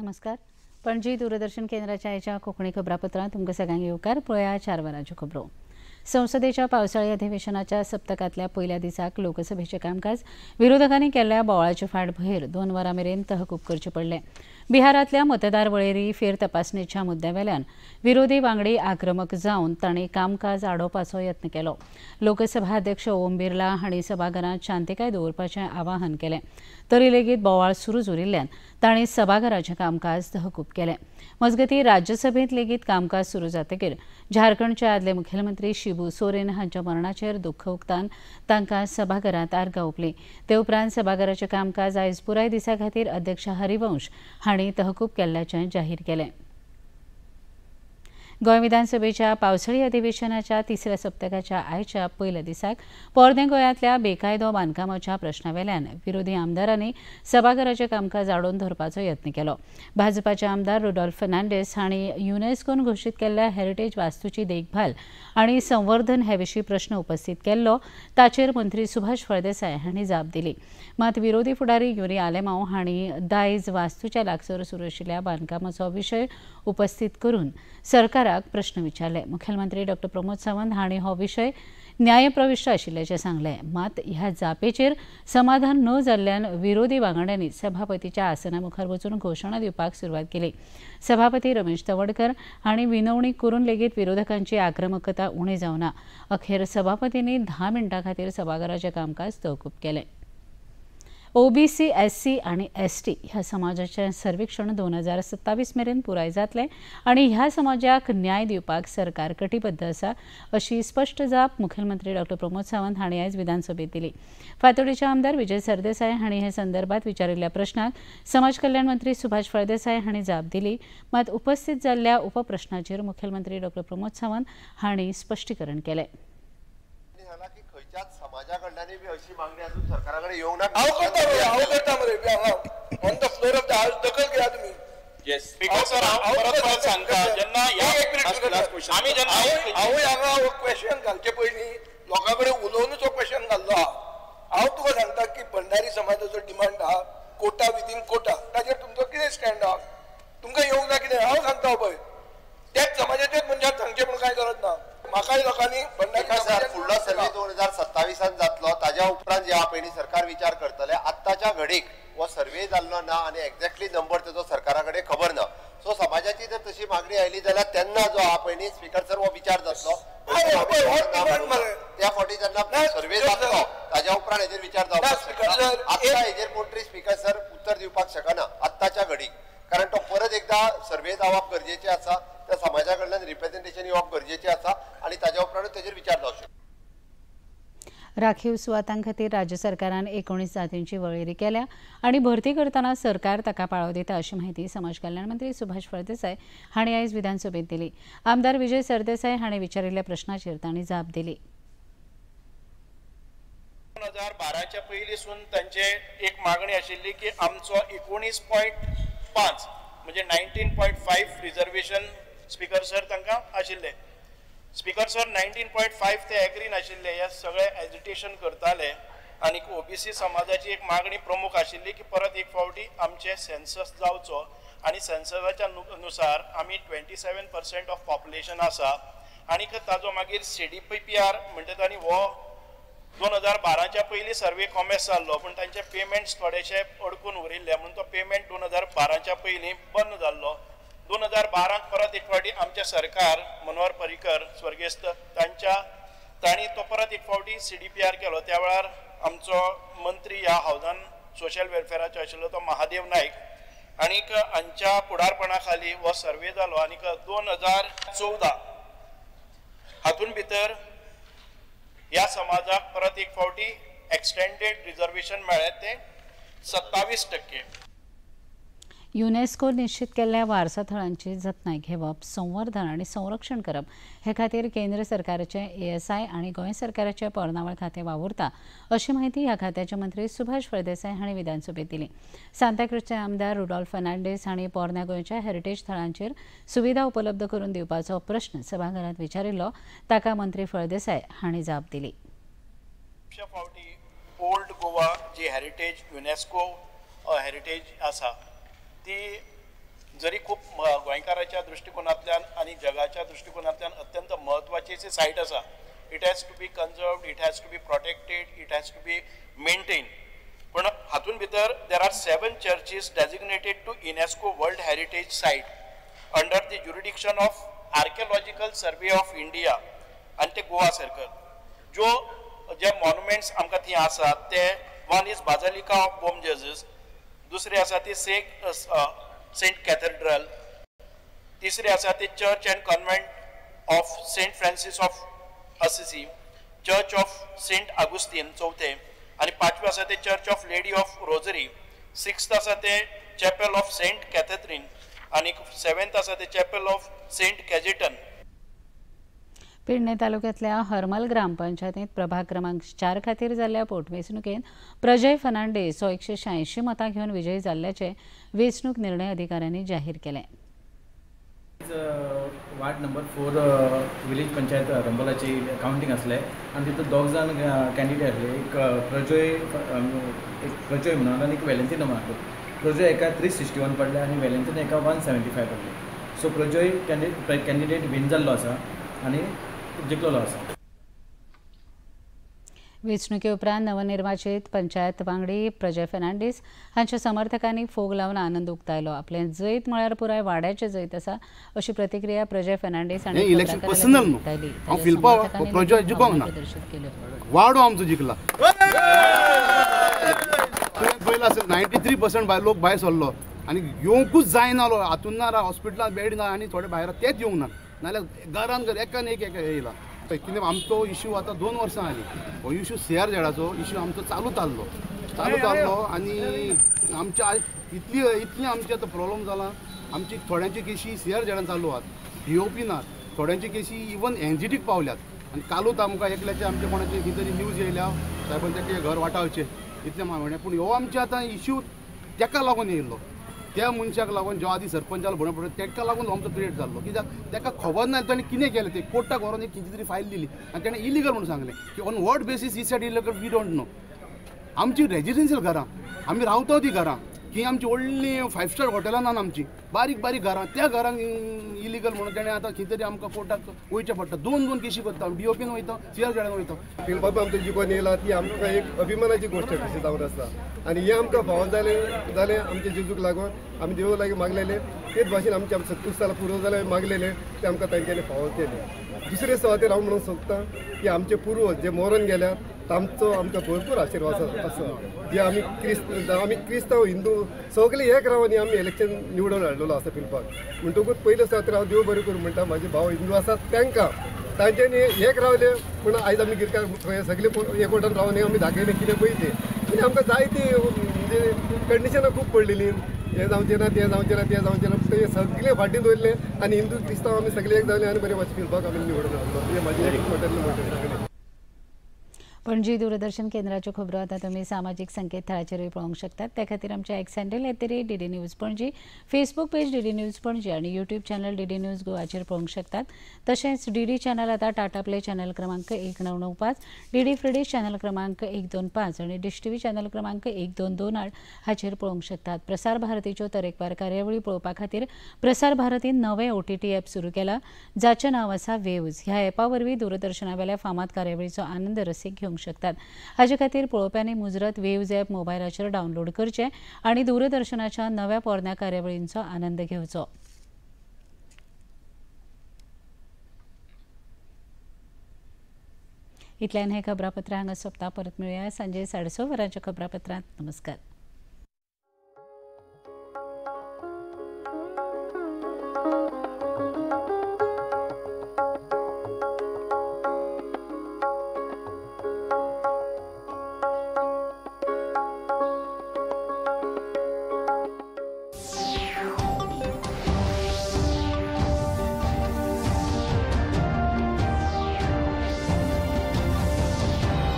नमस्कार. पणजी दूरदर्शन केंद्राच्या आयच्या कोंकणी खबरापत्रांत तुमकां सगळ्यांक येवकार. पळया 4 वरांच्यो खबरो. संसदेच्या पावसाळी अधिवेशनाच्या सप्तकांतल्या पयल्या दिसाक लोकसभेचें कामकाज विरोधकांनी केल्ल्या बोवाळाचे फाटभुंयेर 2 वरां मेरेन तहकूब करचें पडलें. बिहारांतल्या मतदार वळेरी फेर तपासणेच्या मुद्द्यावेल्यान विरोधी वांगडी आक्रमक जावन तांणी कामकाज आडोवपाचो यत्न केलो. लोकसभा अध्यक्ष ओम बिर्ला हांणी सभाघरांत शांतिकाय दवरपाचें आवाहन केलें, तरी लेगीत बोवाळ सुरूच उरिल्ल्यान तांणी सभाघराचें कामकाज तहकूब केलें. मजगतीं राज्यसभेंत लेगीत कामकाज सुरू जातकीर झारखंडचे आदले मुखेलमंत्री शिबू सोरेन हांच्या मरणाचेर दुख्ख उक्तावन तांकां सभाघरांत आर्गां ओंपलीं. ते उपरांत सभाघराचें कामकाज आयज पुराय दिसा खातीर अध्यक्ष हरिवंश हांणी तहकूब केल्ल्याचें जाहीर केलें. गोंय विधानसभेच्या पावसाळी अधिवेशनाच्या तिसऱ्या सप्तकाच्या आयच्या पयल्या दिसाक पोरणे गोंयांतल्या बेकायदो बांदकामाच्या प्रश्नावेल्यान विरोधी आमदारांनी सभाघराचें कामकाज आडोवन धरपाचो यत्न केलो. भाजपाचे आमदार रुडॉल्फ फर्नांडीस हांणी युनेस्कोन घोशीत केल्ल्या हेरिटेज वास्तूची देखभाल आनी संवर्धन हे विशीं प्रश्न उपस्थित केल्लो, ताचेर मंत्री सुभाष फळदेसाय हांणी जाप दिली. मात विरोधी फुडारी युरी आलेमाव हांणी दायज वास्तूच्या लागसर सुरू आशिल्ल्या बांदकामाचो विशय उपस्थित करून सरकाराक प्रश्न विचारले. मुखेलमंत्री डॉक्टर प्रमोद सावंत हांणी हो विशय न्यायप्रविष्ट आशिल्ल्याचें सांगलें. मात ह्या जापेचेर समाधान न जाल्ल्यान विरोधी वांगड्यांनी सभापतीच्या आसना मुखार वचून घोशणा दिवपाक सुरवात केली. सभापती रमेश तवडकर हांणी विनवणी करून लेगीत विरोधकांची आक्रमकता उणी जावना. अखेर सभापतींनी 10 मिनटां खातीर सभाघराचें कामकाज तहकूब केलें. ओबीसी, एससी आनी एसटी ह्या समाजाचें सर्वेक्षण 2027 मेरेन पुराय जातलें आनी ह्या समाजाक न्याय दिवपाक सरकार कटिबद्ध आसा अशी स्पश्ट जाप मुखेलमंत्री डॉक्टर प्रमोद सावंत हांणी आयज विधानसभेत दिली. फातोडेचे आमदार विजय सरदेसाय हांणी हे संदर्भात विचारिल्ल्या प्रश्नाक समाज कल्याण मंत्री सुभाष फळदेसाय हांणी जाप दिली. मात उपस्थित जाल्ल्या उपप्रश्नाचेर मुखेलमंत्री डॉक्टर प्रमोद सावंत हांणी स्पश्टीकरण केलें. खंयच्याच समाजा कडल्यान बी अशी मागणी अजून सरकारा कडेन येवंक ना. हांव करता मरे, on the floor of the house दखल घेया तुमी. येस स्पीकर सर, हांव परत परत सांगता, जेन्ना आमी जेन्ना हांवूय हांगा हो क्वेश्चन घालचे पयलीं लोकां कडेन उलोवनूच हो क्वेश्चन घाल्लो आहा. हांव तुका सांगता की भंडारी समाजाचो डिमांड आहा कोटा विदीन कोटा, ताचेर तुमचो कितें स्टँड आहा? तुमकां येवंक ना कितें? हांव सांगता पळय, त्याच समाजाच्याच मनशान सांगचें म्हूण कांय गरज ना. म्हाकाय लोकांनी भंडारी सर फुडलो सर्वे 2027 जातलो, ताज्या उपरांत जे आहा पयलीं सरकार विचार करतले. आत्ताच्या घडीक हो सर्वे जाल्लो ना आनी एक्झॅक्टली नंबर तेजो सरकारा कडेन खबर ना. सो समाजाची जर तशी मागणी आयली जाल्यार तेन्ना जो आहा पयलीं स्पीकर सर हो विचार जातलो. त्या फावटी जेन्ना सर्वे जातलो ताज्या उपरांत हेजेर विचार जावपाक शकता. आत्तां हेजेर कोण तरी स्पीकर सर उत्तर दिवपाक शकना आत्ताच्या घडीक, कारण तो परत एकदा सर्वे जावप गरजेचें आसा, त्या समाजा कडल्यान रिप्रेझेंटेशन येवप गरजेचें आसा आनी ताज्या उपरांत तेजेर विचार जावंक शकता. राखीव सुवातां खातीर राज्य सरकारान 19 जातींची वळेरी केल्या आनी भरती करतना सरकार ताका पाळो दिता अशी माहिती समाज कल्याण मंत्री सुभाष फळदेसाय हांणी आयज विधानसभेत दिली. आमदार विजय सरदेसाय हांणी विचारिल्ल्या प्रश्नाचेर तांणी जाप दिली. 2012च्या पयलींसून तांचे एक मागणी आशिल्ली की आमचो 19.5 म्हणजे 19.5 रिजर्वेशन स्पीकर सर तांकां आशिल्लें. स्पीकर सर 19.5 ते एग्री नाशिल्ले, हे सगळे एजिटेशन करताले आनी ओबीसी समाजाची एक मागणी प्रमुख आशिल्ली की परत एक फावटी आमचे सेन्सस जावचो आनी सेन्ससाच्या नुसार आमी 27% ऑफ पॉप्युलेशन आसा आनी ताजो मागीर CDPR म्हणटा तांणी हो 2012च्या पयलीं सर्वे कॉमेस जाल्लो, पूण तांचे पेमेंट्स थोडेशे अडकून उरिल्ले म्हणून तो पेमेंट 2012च्या पयलीं बंद जाल्लो. 2012 परत एक फावटी आमचें सरकार मनोहर पर्रीकर स्वर्गेस्त तांच्या तांणी तो परत एक फावटी CDPR केलो. त्या वेळार आमचो मंत्री ह्या हावजान सोशल वेलफेराचो आशिल्लो तो महादेव नायक आनीक हांच्या फुडारपणा खाली हो सर्वे जालो आनीक 2014 हातून भितर ह्या समाजाक परत एक फावटी एक्सटेंडेड रिजर्वेशन मेळ्ळें तें 27%. युनेस्को निश्चित केल्ल्या वारसा थळांची जतनाय घेवप, संवर्धन आनी संरक्षण करप हे खातीर केंद्र सरकाराचे ASI आनी गोंय सरकाराचे पोरणावळ खातें वावुरता अशी माहिती ह्या खात्याचे मंत्री सुभाष फळदेसाय हांणी विधानसभेत दिली. सांताक्रूजचे आमदार रुडॉल्फ फर्नांडीस हांणी पोरण्या गोंयच्या हेरिटेज थळांचेर सुविधा उपलब्ध करून दिवपाचो प्रश्न सभाघरांत विचारिल्लो, ताका मंत्री फळदेसाय हांणी जाप दिली. फावटी ओल्ड गोवा जी हेरिटेज युनेस्को हेरिटेज आसा ती जरी खूब गोंयकाराच्या दृश्टिकोनांतल्यान आनी जगाच्या दृश्टिकोनांतल्यान अत्यंत म्हत्वाची अशी सायट आसा. It has to be conserved, it has to be protected, it has to be maintain. पूण हातूंत भितर there are 7 churches designated to UNESCO world heritage site under the jurisdiction of archaeological survey of India आनी ते Goa circle. ज्यो जे monuments आमकां थंय आसात ते one is basilica of Bom Jesus, दुसरे आसा ती सेंट कॅथेड्रल, तिसरे आसा ती church and convent of Saint Francis of Assisi, church of Saint Augustine चौथे, आनी पांचवे आसा ते church of lady of rosary, sixth आसा ते चॅपल ऑफ सेंट कॅथेड्रीन आनी सेवेंथ आसा ते chapel of saint Cajetan. Pernem तालुक्यातल्या हरमल ग्रामपंचायतीत प्रभाग क्रमांक 4 खातीर जाल्ल्या पोटवेंचणुकेंत प्रजय फर्नांडीस हो 186 मतां घेवन विजयी जाल्ल्याचे वेंचणूक निर्णय अधिकाऱ्यांनी जाहीर केलें. वार्ड नंबर 4 विलेज पंचायत रंबोलाची कावंटींग आसले आनी तितून दोग जाण कॅन्डिडेट आसले, एक प्रजय म्हणून आनी एक वेलेंतिनो म्हणून. प्रजय एका 361 पडले आनी वेलेंतिनो एका 175 पडले. सो प्रजय कॅन्डिडेट विन जाल्लो आसा आनी जिखलेलो आसा. वेंचणुके उपरांत नवनिर्वाचित पंचायत वांगडी प्रजय फर्नांडीस हांच्या समर्थकांनी फोग लावन आनंद उक्तायलो. आपलें जैत म्हळ्यार पुराय वाड्याचें जैत आसा अशी प्रतिक्रिया प्रजय फर्नांडीस हांणी उक्तायली. प्रदर्शित केल्यो. वाडो आमचो जिखला, पयला 93% लोक भायर सरलो आनी येवंकूच जायना हातून ना, हॉस्पिटलांत बेड ना आनी थोडे भायर तेच येवंक ना, नाल्यार घरान घर एकान एक येयला. कितें आमचो इश्यू आतां 2 वर्सां जालीं, हो इश्यू सीआर झेडाचो इश्यू आमचो चालू चालू आनी आमच्या इतली आमची आतां प्रॉब्लम जाला. आमची थोड्यांची केशी सीआर झेडान चालू आहात, डीओपी ना, थोड्यांची केशी इवन एनजीटीक पावल्यात. आनी कालूच आमकां एकल्याचे आमच्या कोणाची कितें तरी न्यूज येयल्या सायबान तेका घर वाटावचें इतलें म्हणणें. पूण हो आमचे आतां इश्यू तेका लागून येयल्लो, त्या मनशाक लागून जो आदी सरपंचाला भोंवडें पडलो तेका लागून आमचो क्रिएट जाल्लो. कित्याक तेका खबर ना ताणें कितें केलें तें कोर्टाक व्हरोन एक खंयची तरी फायल दिली आनी ताणें इलिगल म्हणून सांगलें की on what basis he said illegal we don't know. आमची रेजिडेन्शियल घरां, आमी रावता ती घरां, ही आमची व्हडली 5 स्टार हॉटेलां ना, आमची बारीक बारीक घरां, त्या घरांक इलिगल म्हणून ताणें आतां खंय तरी आमकां कोर्टाक वयचें पडटा. 2-2 केशी करता, डीओपीन वयता, सीआर झेडान वयता. फिल्पाक आमचो जिखून येयला ती आमकां एक अभिमानाची गोश्ट कशी जावन आसा आनी हें आमकां फावो जालें जालें आमच्या जेजूक लागून आमी देव लागीं मागलेलें, तेच भाशेन आमच्या सत्तुस्ताला पुर्वजां जाल्यार मागलेलें तें आमकां तांच्यांनी फावो केलें. दुसरे सुवातेर हांव म्हणूंक सोदता की आमचे पुर्वज जे मरून गेल्यात तांचो आमकां भरपूर आशिर्वाद आसा. जे आमी क्रिस्तांव हिंदू सगळे एक रावन आमी इलेक्शन निवडून हाडलेलो आसा फिल्पाक. म्हणटकूच पयले सुवातेर हांव देव बरें करूं म्हणटा म्हाजे भाव हिंदू आसात तांकां तांच्यांनी एक रावले पूण आयज आमी गिरकार सगळे एकवटान रावन आमी दाखयलें कितें पळय तें. आनी आमकां जायती म्हणजे कंडिशनां खूब पडलेलीं, हें जावचें ना तें जावचें ना तें जावचें ना, तें सगळें फाटीं दवरलें आनी हिंदू क्रिस्तांव आमी सगळे एक जाले आनी बरें भाशेन फिल्पाक आमी निवडून हाडलो. हें म्हाजें एक मोटें मोटें. पणजी दूरदर्शन केंद्राच्यो खबरो आतां तुमी सामाजीक संकेतथळाचेरूय पळोवंक शकतात. त्या खातीर आमच्या X handle @DD News Panaji, Facebook page DD News Panaji आनी यूट्यूब चॅनल डीडी न्यूज गोवाचेर पळोवंक शकतात. तशेंच डीडी चॅनल आतां टाटा प्ले चॅनल क्रमांक 1995, डीडी फ्री चॅनल क्रमांक 125 आनी डिश टीव्ही चॅनल क्रमांक 1228 हाचेर पळोवंक शकतात. प्रसार भारतीच्यो तरेकवार कार्यावळी पळोवपा खातीर प्रसार भारतीन नवें OTT app सुरू केलां जाचें नांव आसा वेव्ज. ह्या ॲपा वरवीं दूरदर्शना वेल्या फामाद कार्यावळीचो आनंद रसीक घेवंक शकतात. हाजे खातीर पळोवप्यांनी मुजरत वेव्ज ॲप मोबायलाचेर डावनलोड करचें आनी दूरदर्शनाच्या नव्या पोरण्या कार्यावळींचो आनंद घेवचो. इतल्यान हे खबरापत्र हांगा सोंपता. परत मेळुया सांजे 6:30 वरांच्या खबरापत्रांत. नमस्कार.